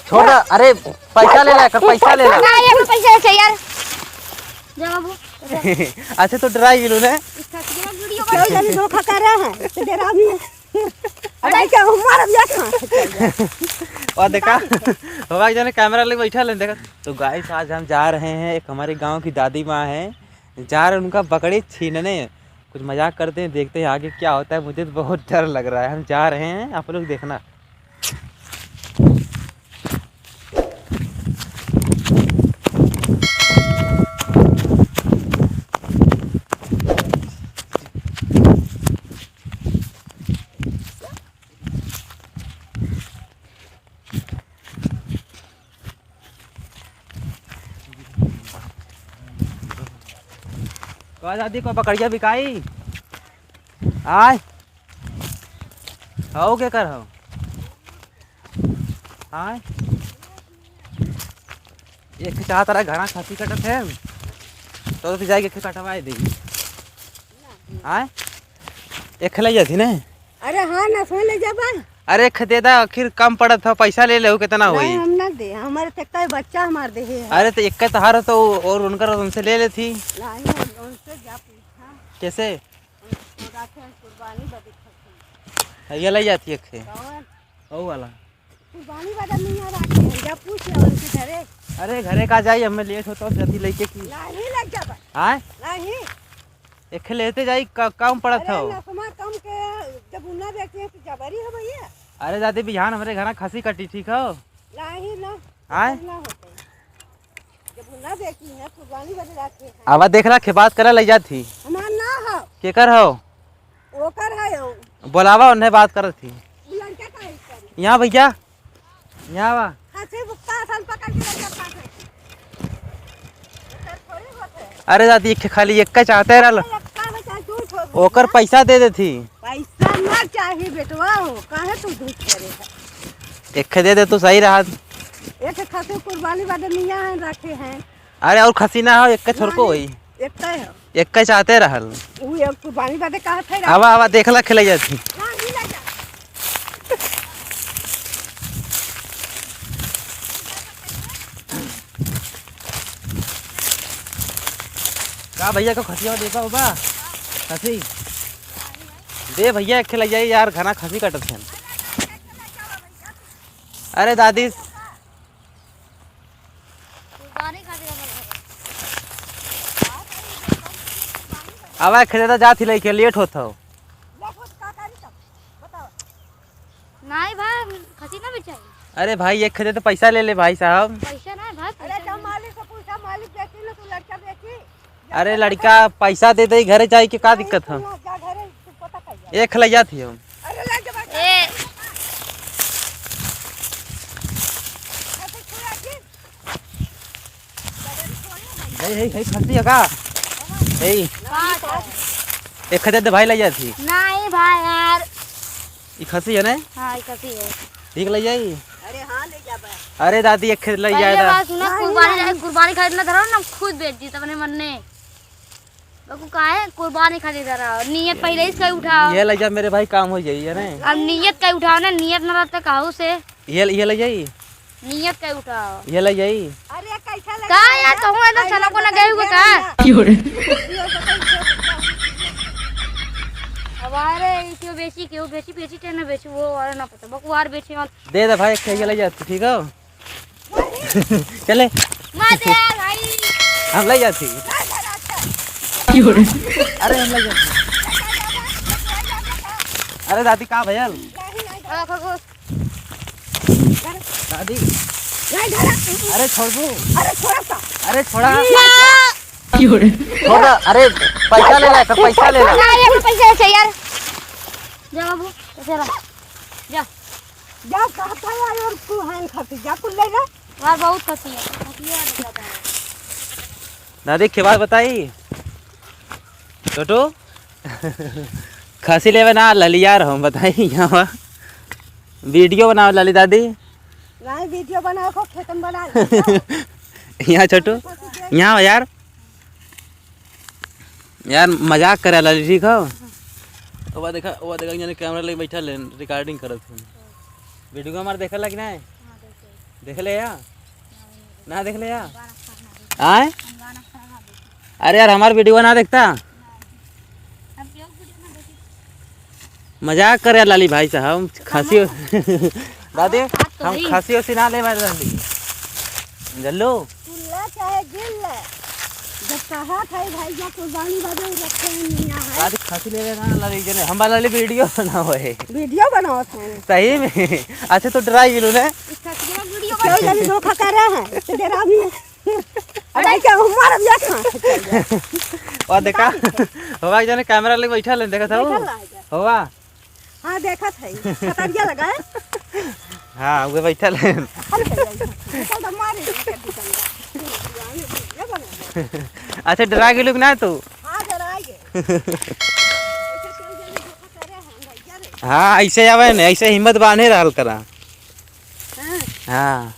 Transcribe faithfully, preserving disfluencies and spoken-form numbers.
छोड़ दे, अरे पैसा ले ला, एकर पैसा ले ला। ना, ये पैसा चाहिए यार। जा बाबू। अच्छा, तो डराई गेलू ने? इस खसिया वीडियो क्यों जानी धोखा कर रहा है? तो डरा भी है। अरे क्या मार अब जा कहाँ? और देखा, बाबा एक जने कैमरा लेके बैठा ले, देखा। तो गाइस, आज हम जा रहे हैं, एक हमारे गांव की दादी माँ है, जा रहे हैं उनका बकरी छीनने। कुछ मजाक करते हैं, देखते हैं आगे क्या होता है। मुझे तो बहुत डर लग रहा है, हम जा रहे हैं, आप लोग देखना। का दादी, को बकरिया बिकाई? आय, हौ केकर हौ? आय, एक चाहत रहा घना खसी कटत है, तो, तो जाके एक कटवाए दे। आय, एक ले जाती ने। अरे हाँ ना, सुन ले जाबा। अरे ख-, दे दा, आखिर कम पड़त हो, पैसा ले लेहू, कितना होई? नहीं, हम ना दे, हमारे ते कई बच्चा हमार दे है। अरे तो एक तो हार तो और उनकर उनसे ले लेती। नहीं, हम उनसे जा पूछा। कैसे? उन-, उन राखे हैं कुर्बानी बदे खसी। ये ले जाती एक है। कौन? ओ वाला। कुर्बानी बदे नहीं आ राखे हैं, जा पूछ ले उनके घरे। अरे घरे का जाई, हमें लेट होता जल्दी लेके की। नहीं ले जाबा। आय? नहीं। एक लेते जाई, क-, कम पड़त अरे हो। नसमा कम के, जब उन्ना बेचे हैं तो जबरी हो भैया। अरे दादी, बिहान हमरे घरा खसी कटी, ठीक हो? नहीं ना, आय? ना होते। जब उन्ना बेची है, कुर्बानी बदे रखे हैं। आवा देख रहा, खे बात करा ले जात ही। हमार ना हो। केकर हो? ओकर है हो। बोलावा, उन्हें बात करत ही। उ लड़का का है कर? यहाँ भैया। यहाँ बा। हाथे बुक्का असन पकड़ के लेकर पास है। ओकर थोड़ी होत है। अरे दादी, एक खाली एक का चाहते रहल। अरे लक्का में चाहे झूठ हो। ओकर पैसा दे देती। पैसा ना चाही बेटवा हो, काहे तू झूठ करे है? एक दे दे तो सही रहा। एक खातिर कुर्बानी बदे मियाँ हैं, रखे हैं। अरे और खसी ना हो, एक का छोरको होई। एक का है। एक का चाहते रहल। उ एक कुर्बानी बदे कहा था। आवा, आवा, देखला खेले जाती। ना, ही ना जा। का भैया को खसिया देबा उबा? खसी। दे भैया, एक खेले जाई यार, घना खसी कटत है। अरे दादी। कुर्बानी खातिर हमर घर। आवा, खेते तो जात ही लइके, लेट होत हो। लेट होत का करी तब? बताओ। नहीं भाई, खसी ना बेचाई। अरे भाई, एक खेते तो पैसा ले ले भाई साहब। पैसा नहीं भाई, अरे पैसा जब नहीं। मालिक से पूछा, मालिक बेची ना, तू लड़का बेची। अरे लड़का पैसा दे दे, घरे जाए के का दिक्कत है? तू ना जा घरे, तू पता कर जा। एक ले जात ही हम। अरे ले जा भाई। ए। अरे छोड़ा जी। हे, हे, हे, खसी है का? हे। का? एक हजार दे भाई, ले जाती। नहीं भाई यार। ई खसी है ना? हाँ, ई खसी है। ठीक ले जाई? अरे हाँ, ले जा भाई। अरे दादी, एक खेत ले पहले जाए दा। बात सुना, नहीं, कुर्बानी, नहीं। कुर्बानी खरीदना धरो ना, खुद बेच दी अपने मन ने। बाबू काहे कुर्बानी खातिर धरा हो? नियत पहिले से कई उठाओ। ये ले जा मेरे भाई, काम हो जाई, है ना? अब नियत कई उठाओ ना, नियत ना रहता काहू से। ये, ये ले जाई। नियत कई उठाओ। ये ले जाई। अरे कैसा लगा का यार, यार? कहूँ है ना, अरे साला को ना गए हुए का? क्यों रे? अब अरे क्यों बेची, क्यों बेची, बेची टेन बेची, वो वाला ना पता, बकुआर बेची वाला। दे दे भाई, एक ये ले जा तू, ठीक हो? चले। मत यार भाई। हम ले जाती। क्यों रे? अरे हम ले जाती। अरे दादी का भयल? हाँ, खगोश। दादी। नहीं धरा। अरे छोड़बू। अरे छोड़ा सा। अरे छोड़ा। क्यों रे? छोड़ दे। अरे पैसा ले ला, एकर पैसा ले ला। ना, ये पैसा चाहिए यार। जा बाबू, पैसा ला। जा। जा, कहता है यार, और तू है खाती, जा, कुल ले जा। यार, बहुत खाती है। दादी, के बात बताई? छोटू, खसी लेवे ना, ललियार हम बताई, यहाँ वीडियो बनाओ लाली दादी। नहीं, वीडियो बनाओ, को खेतन बना ले। यहाँ छोटू, यहाँ यार। यार, मजाक करे लाली, ठीक हो? ओबा देखा, ओबा देखा, जाने कैमरा लेके बैठा ले, रिकॉर्डिंग करत है। वीडियो हमारे देखा ला कि नहीं? हाँ, देखे। देख ले या? ना देख ले या? आए? अरे यार, हमार video ना देखता? मजाक करे लाली भाई साहब, खांसी। दादी, हम खांसी उसी ना ले वाले रहली। जल्लू। तू ले चाहे गिर ले। जब कहा था भाई, जा कुर्बानी बदे रखे हैं, मियाँ है। दादी, खांसी ले लेना, लाली जने, हम वाला video बनाओ है। Video बनाओ था। सही में? अच्छा, तो डरा गेलू ने? इस खांसी का video क्यों बनाओ। जानी धोखा कर रहा है? तो डरा भी है। अरे, क्या हमारा भी अच्छा है। और देखा, हवा एक जने camera लेके बैठा ले, देखा था वो? बैठा ला है क्या? हवा। हाँ, देखत है। खतरिया लगा है। हाँ, उहे बैठल है। हम चल जाई। चल तो मारे, ये कर दी चल। ये बना। अच्छा, डरा गेलू कि ना तू? हाँ, डरा गए। ऐसे चल जाई, धोखा करे हम भैया रे। हाँ, ऐसे आवे ने, ऐसे हिम्मत बांधे रहल करा। हाँ। हाँ।